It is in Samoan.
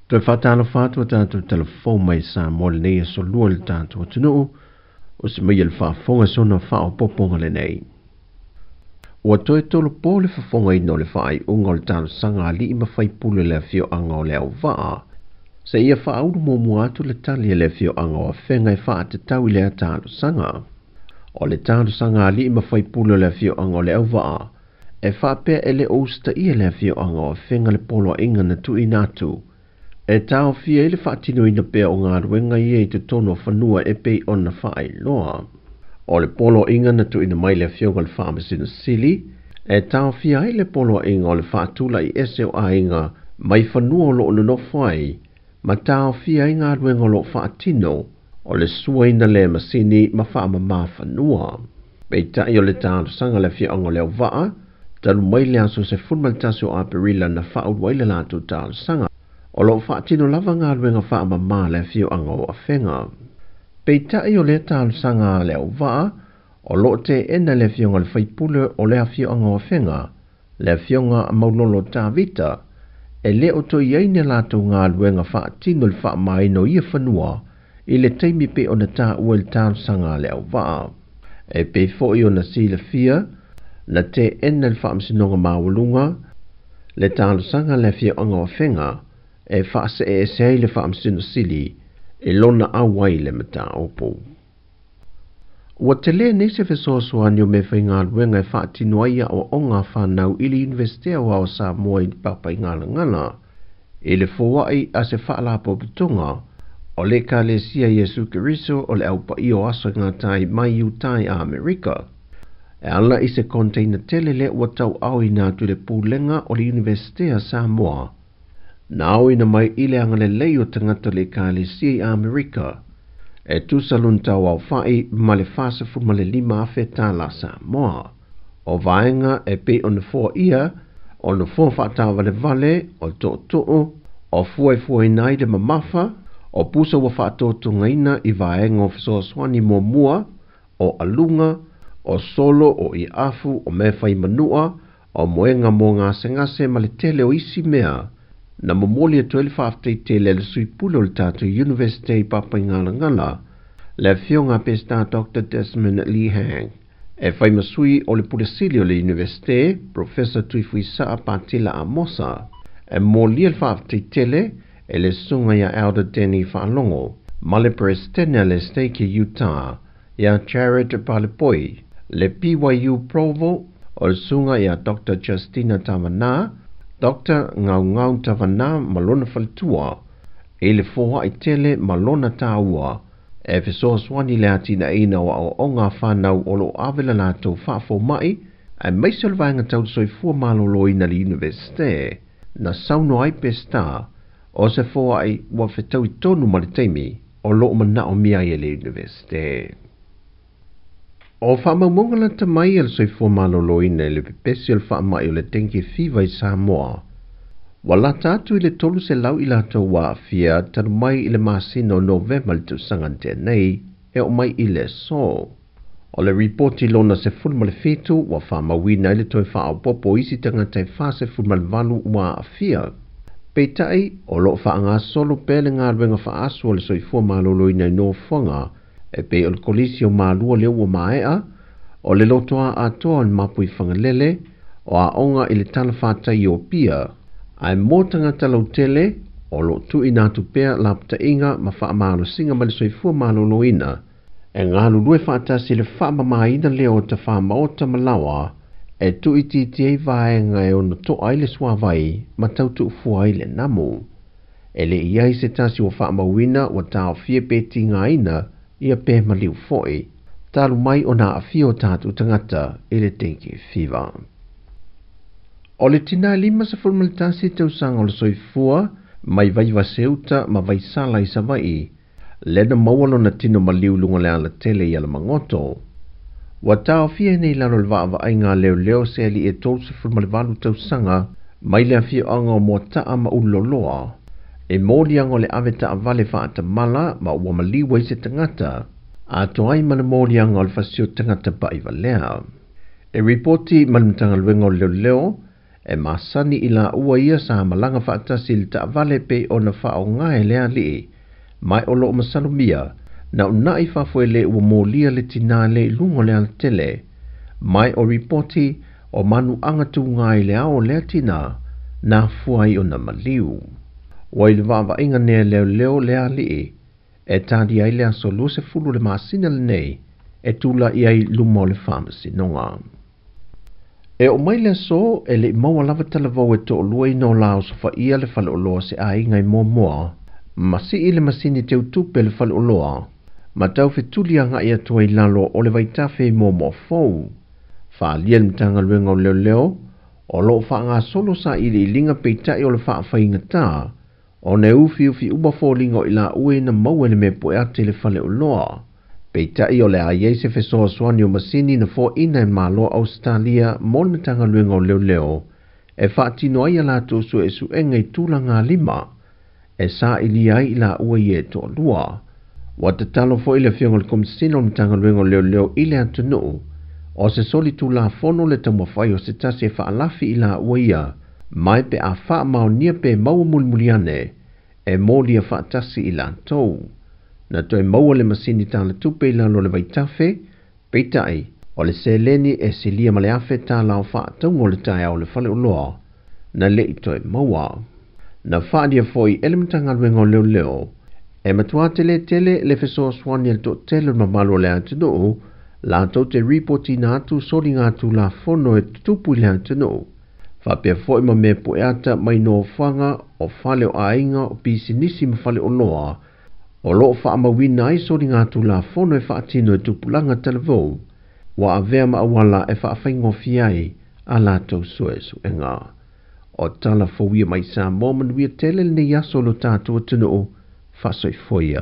Toe faatalofa atu a tatou talafou mai Samoa lenei aso lua le tatou atunuu o se mai le faafofoga sona faaopopoga lenei. Ua toe tolopo le fofogaina o le faaiuga o le talosaga a alii ma faipule le afioaga o Leauvaa seia faaulu muamua atu le tali a le afioaga o Afega e faatatau i lea talosaga. O le talosaga a alii ma faipule o le afioaga o Leauvaa e faapea e le o usitaia le afioaga o Afega le poloaiga na tuuina atu e taofia ai le faatinoina pea o galuega ia i totonu o fanua e pei ona faailoa. O le poloaiga na tuuina mai le afioga i le Faamasino Sili e taofia ai le poloaiga o le faatulai ese o aiga mai fanua o loo nonofo ai ma taofia ai galuega o loo faatino o le suaina lea masini ma faamamā fanua. Peitai o le talosaga le afioaga o Leauvaa talu mai le aso 11 o Aperila na faaulu ai le latou talosaga o loo faatino lava galuega faamamā le afioaga o Afega. Peitai o lea talosaga a Leauvaa o loo teena le afioga i le faipule o le afioaga o Afega, le afioga a Maulolo Tavita, e le o toe i ai ni latou galuega faatino i le faamamaina o ia fanua i le taimi pei ona taua i le talosaga a Leauvaa. E pei foi ona silafia na teena le Faamasinoga Maualuga le talosaga a le afioaga o Afega e faaseeese ai le Faamasino Sili e lona auai i le mataupu. Ua tele nei se fesoasoani o meafaigaluega e faatino ai aoaoga a fanau i le Iunivesite Aoao o Samoa i Papaigalagala i le foai a se faalapotopotoga o le Ekalesia Iesu Keriso o le Au Paia o Aso e Gata ai mai Utai a Amerika. E ala i se container tele lea ua tauaaoina atu i le Pulega o le Iunivesite a Samoa na aoina mai i le agalelei o tagata o le Ekalesia i Amerika e tusa lona tauaofa'i ma le $45,000 tālā Samoa. O vaega e pei ona foaia, o nofoa faataavalevale, o tootoo, o fua e fuaina ai le mamafa, o pusa ua faatotogaina i vaega o fesoasoani muamua, o aluga, o solo, o iafu, o mea fai manua, o moega mo gasegase ma le tele o isi mea. Na momoli atu ai le faafetai tele a le sui pule o le tatou Iunivesite i Papaigalagala, le afioga a Pesita Doctor Desmond Lee Hang, e fai ma sui o le Pule Sili o le Iunivesite, Professor Tuifuisaa Patila Amosa. E molia le faafetai tele e le susuga ia Elder Danny Faalogo ma le Peresetene a le Stake i Utah, ia Jared Palepoi, le BYU Provo o le susuga ia Doctor Justina Tavanā, Doctor Ngaungau Tavanā ma lona faletua, i le foai tele ma lona taua e fesoasoani le atinaeina o aoaoga a fanau o loo ave le latou faafoma'i aemaise o le vaega tau le soifua maloloina i le Iunivesite na saunoa ai Pesita o se foai ua fetaui tonu ma le taimi o loo manaomia ai e le Iunivesite. O faamaumauga lata mai a le soifua maloloina i le pepesi o le faamai o le dengue fever i Samoa, ua lata atu i le 300 i latou ua aafia talu mai i le masina o Novema i le tausaga na tea nei e oo mai i le aso. O le ripoti lona 17 ua faamauina ai le toe faaopoopo o isi tagata e 48 ua aafia. Peitai, o lo o faagasolo pea le galuega faaasu a le soifua maloloina i nofoaga e pei o le Kolisi o Malua lea ua maea, o le lotoa atoa o le mapu i Fagalele, o aoga i le talafatai i Apia, ae mo tagata lautele, o lo o tuuina atu pea lapataiga ma faamalosiga mai le soifua maloloina e galulue faatasi i le faamamaina lea o tafamaota ma laoa e tuuitiitia ai vaega e ono toa ai le suavai ma tau tuufua ai le namu. E le i ai se tasi ua faamauina ua taofia pe tigaina ia pe maliu foi, talu mai ona aafia o tatou tagata i le dengue fever. O le tina e 51 tausaga o le soifua mai Vaivaseuta ma Vaisala i Savaii, lea na maua lona tino maliu i luga o le alatele i Alamagoto. Ua taofia nei i lalo o le vaavaaiga a leoleo se alii e 38 tausaga mai le afioaga o Moataa ma Ululoloa, e moliaga o le ave taavale faatamala ma ua maliu ai se tagata, atoa ai ma le moliaga o le fasio tagata paʻivalea. E ripoti mai le Matagaluega o Leoleo E masani i laua ia sa malaga faatasi i le taavale e pei ona faaaoga e le alii, ma o loo masalomia na uunai faafoelē ua molia le tinā lea i luga o le alatele. Ma o ripoti o manuaga tuga i le ao o lea tinā na afua ai ona maliu. Ua i le vaavaaiga nei a leoleo le alii e tali ai le aso 20 o le masina lenei e tula'i ai i luma o le faamasinoga. E oo mai le aso e le i maua lava talavou e toalua ina o la osofaia le faleoloa o se aiga i Moamoa, ma sii le masini teutupe le faleoloa, ma taufetuli agai atu ai i lalo o le vaitafe i Moamoa Fou. Faaalia le Matagaluega o Leoleo o loo faagasolo sailiiliga peitai o le faafaigata ona e ufiufi uma foliga o i laua ina maua i le mea pueate i le faleoloa. Peitai o le a i ai se fesoasoani o masini na foaina e le Malo o Ausetalia mo le Matagaluega o Leoleo e faatino ai a latou suesuega i tulagalima e sailia ai i laua ia e toalua. Ua tatalo foi le Afioga i le Komesina o le Matagaluega o Leoleo i le atunuu o se solitulafono le taumafai o se tasi e faalafi i laua ia mai pe a faamaonia pe maua mulimuli ane e molia faatasi i latou. Na toe maua le masini talatupe i lalo o le vaitafe, peitai o le seleni e silia ma le $1,000 o faatauga o le taeao o le faleoloa na le i toe maua. Na faaalia foi e le Matagaluega o Leoleo e matua tele tele le fesoasoani a le toatele o le mamalu o le atunuu latou te ripotiina atu soligatulafono e tutupu i le atunuu, faapea foi ma mea pueata mai nofoaga o fale o aiga o pisinisi ma faleoloa o loo faamauina ai soligatulafono e faatino e tupulaga talavou ua avea ma auala e faafaigofie ai a latou suesuega. O tala fou ia mai Samoa, manuia tele lenei aso o lo tatou atunuu. Faasoifua ia.